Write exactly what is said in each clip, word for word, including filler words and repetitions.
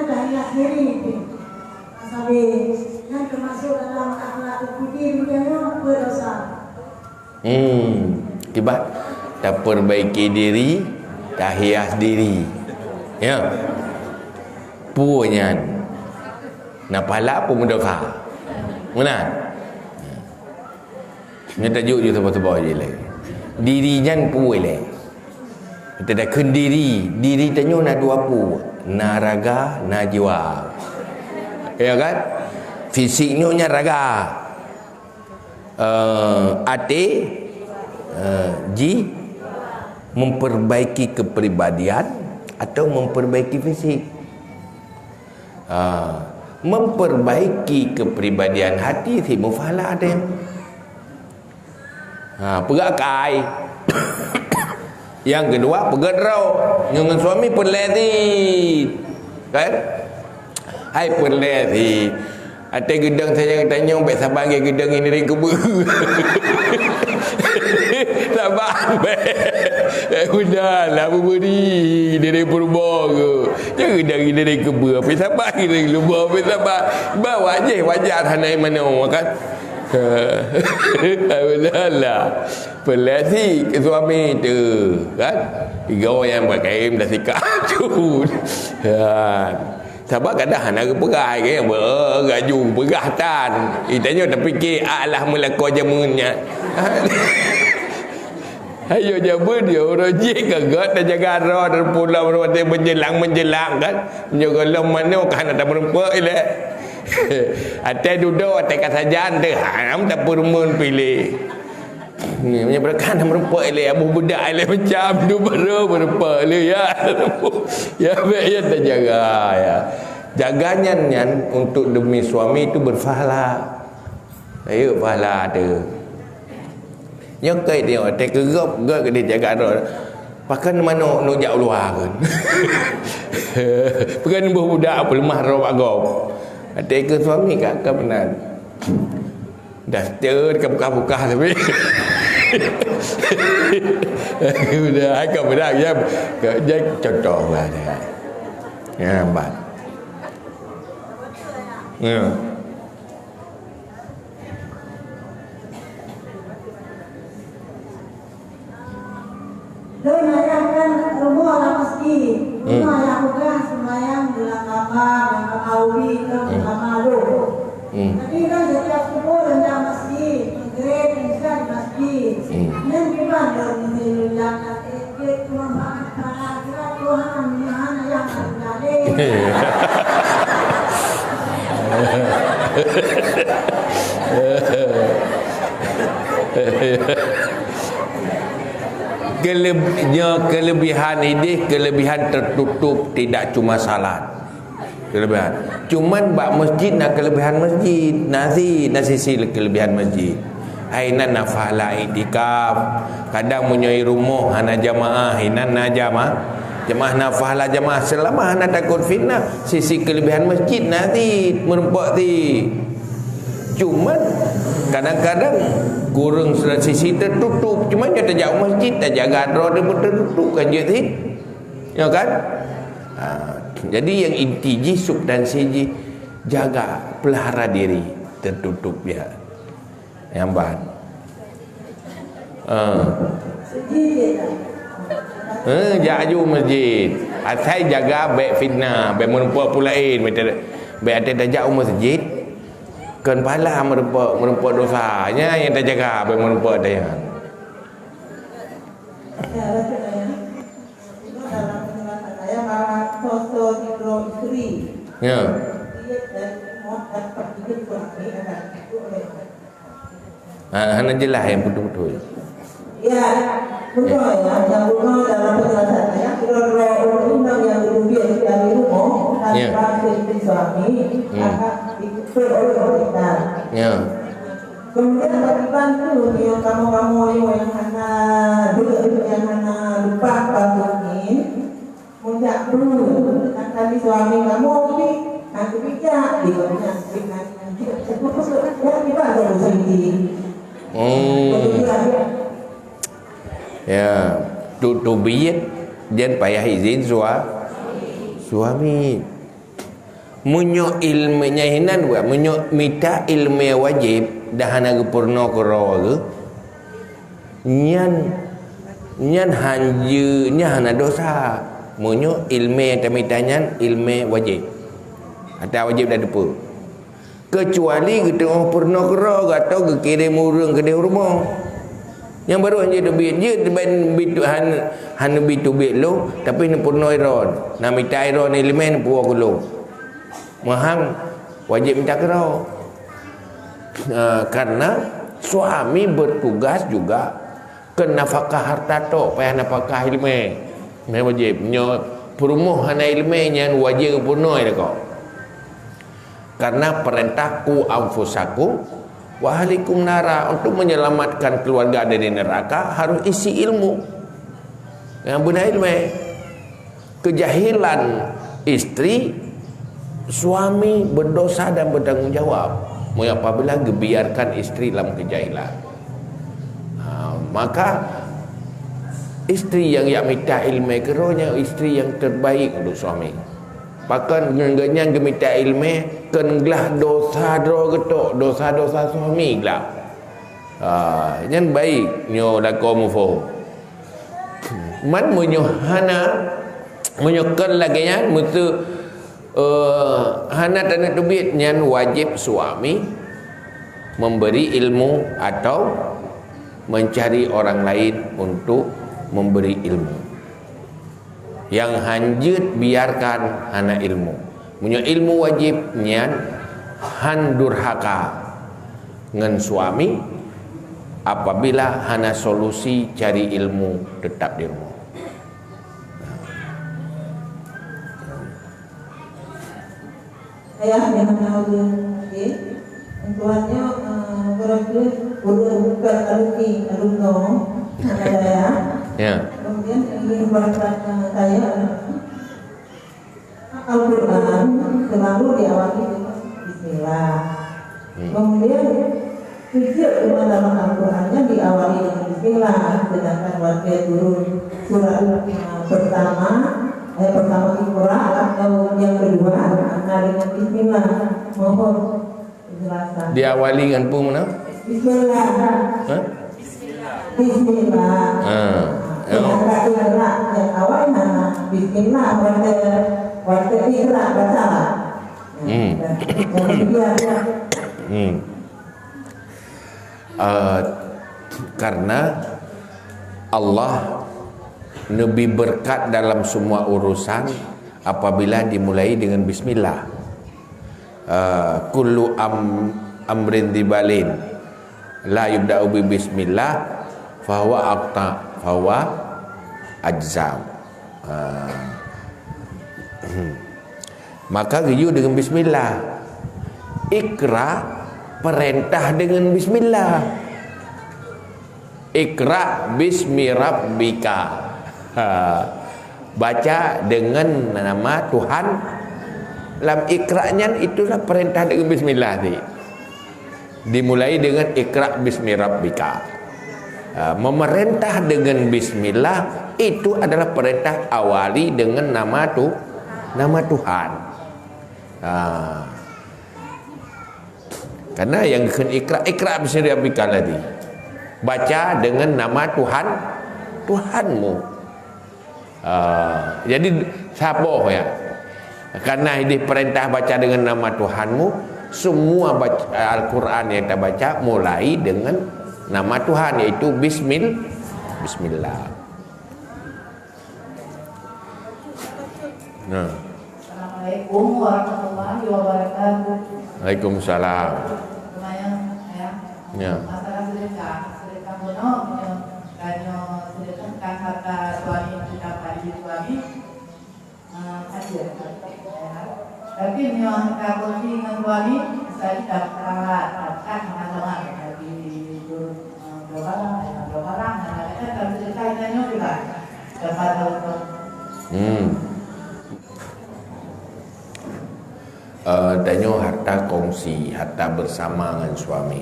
Tahiyat diri. Sabe, nyan teumasuk dalam akhlak terpuji dunia nyoe, berdosa. Hmm, kiban taperbaiki diri, tahias diri. Ya. Peue nyan? Na pahala peue meudosa? Meunan. Nyoe tajuk ju saboh-saboh je lé. Diri nyan peue lé? Kita dah kheun diri, diri tanyoe na dua peue, na raga, na jiwa. Ya kan? Fisik nyoe nyan raga. Eh, até, eh, ji, memperbaiki kepribadian atau memperbaiki fisik. Ha, memperbaiki kepribadian hati si mufala deh. Ha, peugah kai. Yang kedua, peugah droe. Nyoe ngon suami peureulèe cit. Kan? Hai peureulèe cit. Até geudong sayang tanyong, bèk saban lagèe geudong indri keubeue. Saban bèk. Eh, udahlah, beuberi indri peurumoh ke. Jangan geudong indri keubeue. Bèk saban indri keubeue, bèk saban. Ba wajéh wajar hana manoe kan. Udahlah. Peureulèe cit keu suami tu kan. Tiga orang yang pakai dah sikap tu. Ya. Sabab kadang hana geupeugah, kan? Beuh, gaju peugah tan. Itanyoe tapike, "Alah meulakoe jameun nyan." Ayo jameun dia, ureueng jih ka gèt tajaga droe, dan pulang watèe menjelang-menjelang, kan? Nyoe gohlom manoe ka hana tameureumpok ilèe. Até dudoe, até ka sajan teuh, ha, nam tapeurumeun piléh. Ni, meunyoe beureukat na meurumpok ilèe, abu beudak ilèe macam tu baru meurumpok ilèe, ya. Ya, bèk ya tajaga, ya. Jaga nyan, nyan untuk demi suami tu berpahala. Ayo, pahala tu. Nyoe kai dia, watèe keu gob, gob keu dia jaga droe. Pakon manok nuk jak u luwa kan. Pakon boh budak peuleumah droe bak gob. Watèe keu suami ka, ka meunan. Daster ka bukah-bukah tapi. Udah, hai ka beurang, ya. Ka, jadi contoh lah dia. Ya, hebat. Ya. Lôn ayah kan rumoh lam masjid. Hmm. Rumoh ayah peugah seumayang di lam kama, lam kama ubi, lam Hmm. kama lôn. Hmm. Tapi kan setiap subuh lôn lam masjid, Maghrib, Isya di masjid. Hmm. Nyan kiban lôn meusti lôn jaga masjid, cuma makan pada akhirat Tuhan, Tuhan ayah malu jaleh. Keleb-, nyoe kelebihan idéh, kelebihan tertutup, tidak cuma salat. Kelebihan. Cuman bak masjid na kelebihan masjid, na si, na sisi kelebihan masjid. Hai nan na pahala iktikaf. Kadang meunyoe i rumoh hana jamaah, inan na jamaah. Jamaah na pahala jamaah selama hana takot fitnah. Sisi kelebihan masjid na si, meurumpok si. Cuman kadang-kadang kureueng sisi tertutup. Cuman nyoe tajak u masjid, tajaga droe teupeu tertutup kan jeuet si. Ya kan? Ha, jadi yang inti jih, substansi jih, jaga, pelihara diri tertutup ya. Nyang ban. Ha. Eh, jak aju masjid. Asai jaga bèk fitnah, bèk meurumpok peue laén, bèk até tajak u masjid. Kon pahala meurumpok, meurumpok dosa. Nyan nyang tajaga, bèk meurumpok teuh. Dalam penjelasan saya bahwa sosok sidroe istri Ya. Dia dari semua dapat hidup suami anak itu oleh Ha, hana jelas nyang beutôi-beutôi. Ya, betul ya. Yang betul dalam penjelasan saya, sidroe ureueng inong nyang geuteubiet dari rumoh, Ya. tanpa seizin suami, Hmm. akan dikutuk oleh Allah. Ya. Kemudian bagi bantu nyoe kamoe-kamoe nyoe nyang hana duek, nyang hana lupa bantu nyoe, mujak tu, nak kali suami kamoe pi, nak kebijak, di banyak, di banyak. Jadi, bantu sendiri. Hmm. Ya, tu, tu biet, jan payah izin sua-, suami. Meunyoe ileumèe nyan hinan buet, meunyoe mita ileumèe wajéb dan hana geupeurunoe keudroe geuh, nyan, nyan hanjeuet, nyan hana desya. Meunyoe ileumèe tamita nyan ileumèe wajéb, ata wajéb dan teupeu. Keucuali geuteungoh peurunoe keudroe geuh atawa geukirém ureueng keudéh u rumoh. Nyang barô hanjeuet teubiet, jeuet ban bit han, hana bit teubiet lom, tapi neupeurunoe droe. Na mita droe ileumèe neupuwoe keu lôn. Meuhang wajéb mita keudroe. Eh, karena suami bertugas juga keu nafakah harta tok, payah nafakah ileumèe. Nyan wajéb. Nyoe peurumoh hana ileumèe nyan wajéb peurunoe lakoe. Karena perintah, "Qu anfusakum wa ahlikum nara", untuk menyelamatkan keluarga dari neraka harus isi ilmu. Nyang beuna ileumèe. Kejahilan istri, suami berdosa dan bertanggung jawab apabila gebiarkan istri dalam kejahilan. Ha, maka istri yang jak mita ileumèe keudroe nyan istri yang terbaik untuk suami. Pakon ngon geuhnyan geumita ileumèe, kon glah dosa droe geuh tok, dosa-dosa suami glah. Ha, nyan baik nyoe lakoe muphom. Man meunyoe hana, meunyoe kon lagèe nyan, meuseu, eh, hana taneuk teubiet, nyan wajéb suami memberi ilmu atau mencari orang lain untuk memberi ilmu. Nyang hanjeuet biarkan hana ilmu. Meunyoe ilmu wajéb nyan, han durhaka ngon suami apabila hana solusi cari ilmu tetap di rumoh. Ayah yang hana ulun, okey. Tuan nyoe, eh, ureueng tu, ureueng bukan alumni, alumni, hana daya. Ya. Kemudian ingin bertanya saya, Al-Quran selalu diawali dengan bismillah. Hmm. Kemudian sejak di mana Al-Qurannya diawali dengan bismillah, sedangkan waktu turun surat, eh, pertama, ayat pertama Iqra, atau yang kedua, nah, dengan bismillah. Mohon penjelasan. Diawali ngon peue meunan? Bismillah. Hah? Bismillah. Ha. Sedangkan Iqra yang awal mana? Bismillah, waktu, waktu Iqra baca lah. Hmm. Dan yang kedua, Hmm. Eh, karena Allah lebih berkat dalam semua urusan apabila dimulai dengan bismillah. Eh, kullu am-, amrin dzibalin la yubda'u bi bismillah fahuwa aqta, fahuwa ajzam. Eh, Maka geuyue deungon bismillah. Iqra, perintah deungon bismillah. Iqra bismi rabbika. Ha. Baca dengan nama Tuhan. Lam Iqra nyan itulah perintah deungon bismillah tadi. Dimulai dengan Iqra bismi rabbika. Ha, memerintah dengan bismillah itu adalah perintah awali dengan nama tu, nama Tuhan. Ha. Karena yang kheun Iqra, Iqra bismi rabbika alladzi. Baca dengan nama Tuhan, Tuhanmu. Ah, jadi saboh ya. Karena diperintah baca dengan nama Tuhanmu, semua baca, Al-Quran yang kita baca mulai dengan nama Tuhan, yaitu bismil-, bismillah. Nah. Assalamualaikum warahmatullahi wabarakatuh. Waalaikumsalam. Lumayan, ya. Ya. Masalah sedekah. Sedekah bono, ya. Tanyoe sedekahkan harta suami kita pada suami, eh, aja. Ya. Tapi nyoe ka kongsi ngon suami, misalnya dapat, dapat sama-sama, jadi guru, eh, dua barang, eh, dua barang, nah, kita kan sedekah kita nyoe juga. Dapat tahu, Pak. Hmm. Eh, tanyoe harta kongsi, harta bersama ngon suami.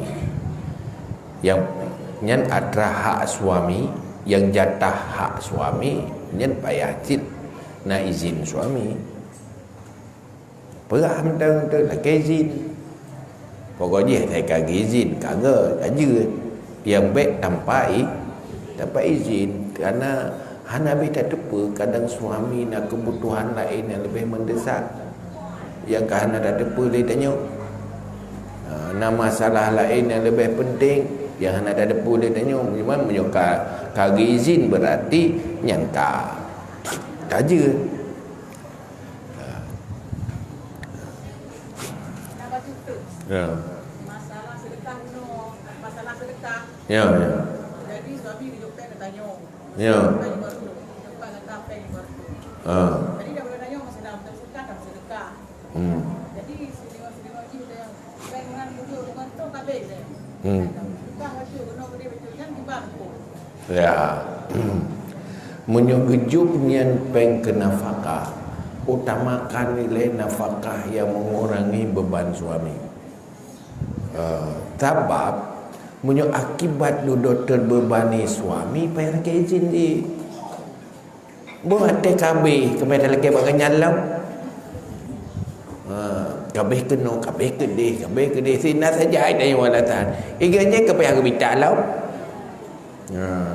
Nyang nyan atra hak suami, nyang jatah hak suami, nyan payah cit na izin suami. Peugah mantong tu lakée izin. Pokok jih asai ka geuizin, ka geu-, ka jeuet. Nyang bék tanpa i-, tanpa izin. Karena hana habéh tateupeue, kadang suami na keubutuhan laén nyang leubeh mendesak. Nyang ka hana tateupeue lé tanyoe. Ha, na masalah laén nyang leubeh penting, nyang hana tateupeue lé tanyoe. Cuma meunyoe ka, ka geuizin, berarti nyan ka, ka jeuet. Ya. Masalah sedekah bunoe, masalah sedekah. Ya, ya. Jadi suami geujok péng geutanyong. Ya. Péng lima reutôh, tempat letak péng lima reutôh. Ah. Jadi dah boleh tanyong, masih dah sedekah, dah sedekah. Hmm. Jadi, sidroe-sidroe jih dah péng ngon buku ngon tu ka habéh dah. Hmm. Sedekah bacut, bunoe geude bacut, nyan kiban pun. Ya. Meunyoe geujok nyan péng keu nafakah, utamakan ilée nafakah nyang mengurangi beban suami. Eh, sabab, meunyoe akibat dudoe teubebani suami, payah lakée izin jih. Boh até ka habéh, keupeue talakée bak gobnyan lom? Ha, ka habéh keunoe, ka habéh keudeh, ka habéh keudeh. Sinan saja ai tanyoe alasan. Iga nyan keupeue geumita lom? Ha.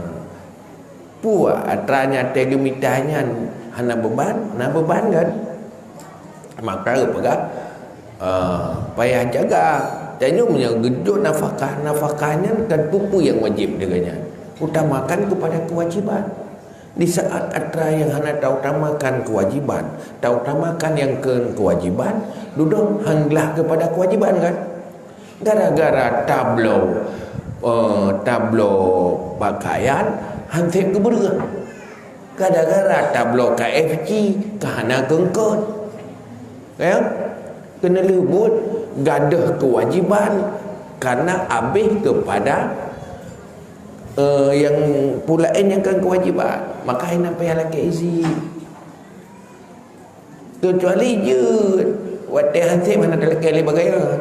Peue atra nyan até geumita nyan hana beban? Na beban kan? Maka geupeugah, eh, payah jaga. Tanyoe meunyoe geujok nafakah, nafakah nyan kan peue-peue nyang wajéb di gobnyan. Utamakan kepada kewajiban. Di saat atra nyang hana tautamakan kewajiban, tautamakan nyang keu kewajiban, dudoe han glah keupada kewajiban kan? Gara-gara tabloe, eh, tabloe pakaian, han sép geubreueh. Gara-gara tabloe K F C, ka hana keungkot. Ya? Keuneulheueh buet gadoh kewajiban, karena habéh keupada, eh, nyang peue laén nyang kon kewajiban. Maka hana payah lakée izin. Keucuali jeuet, watée han sép hana talakée lé bagaimana.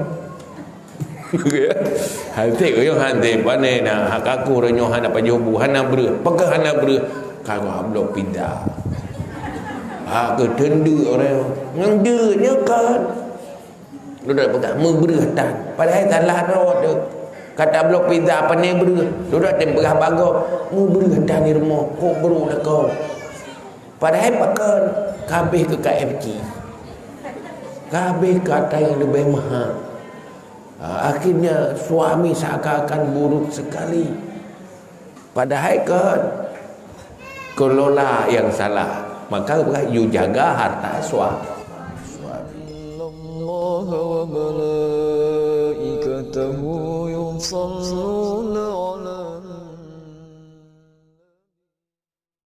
Han sép, nyoe han sép, pane na, hak aku uroe nyoe hana pajoh bu, hana breueh. Pakon hana breueh? Ka geuh bloe pizza. Ha, keu teundeuk ureuëng. Ngon jeuet nyoe kan. Dudoe peugah, "Meubreueh tan." Padahai salah droe teuh. Ka tabloe pizza pane breueh. Dudoe tem peugah bak gob, "Meubreueh tan di rumoh, kok brok lakoe." Padahai pakon, ka habéh keu K F C. Ka habéh keu atra nyang leubeh mahal. Ha, akhirnya suami seakan-akan buruk sekali. Padahai kon, kelola nyang salah. Maka geupeugah, "Yue jaga harta sua-, suami." إن الله وملائكته يصلون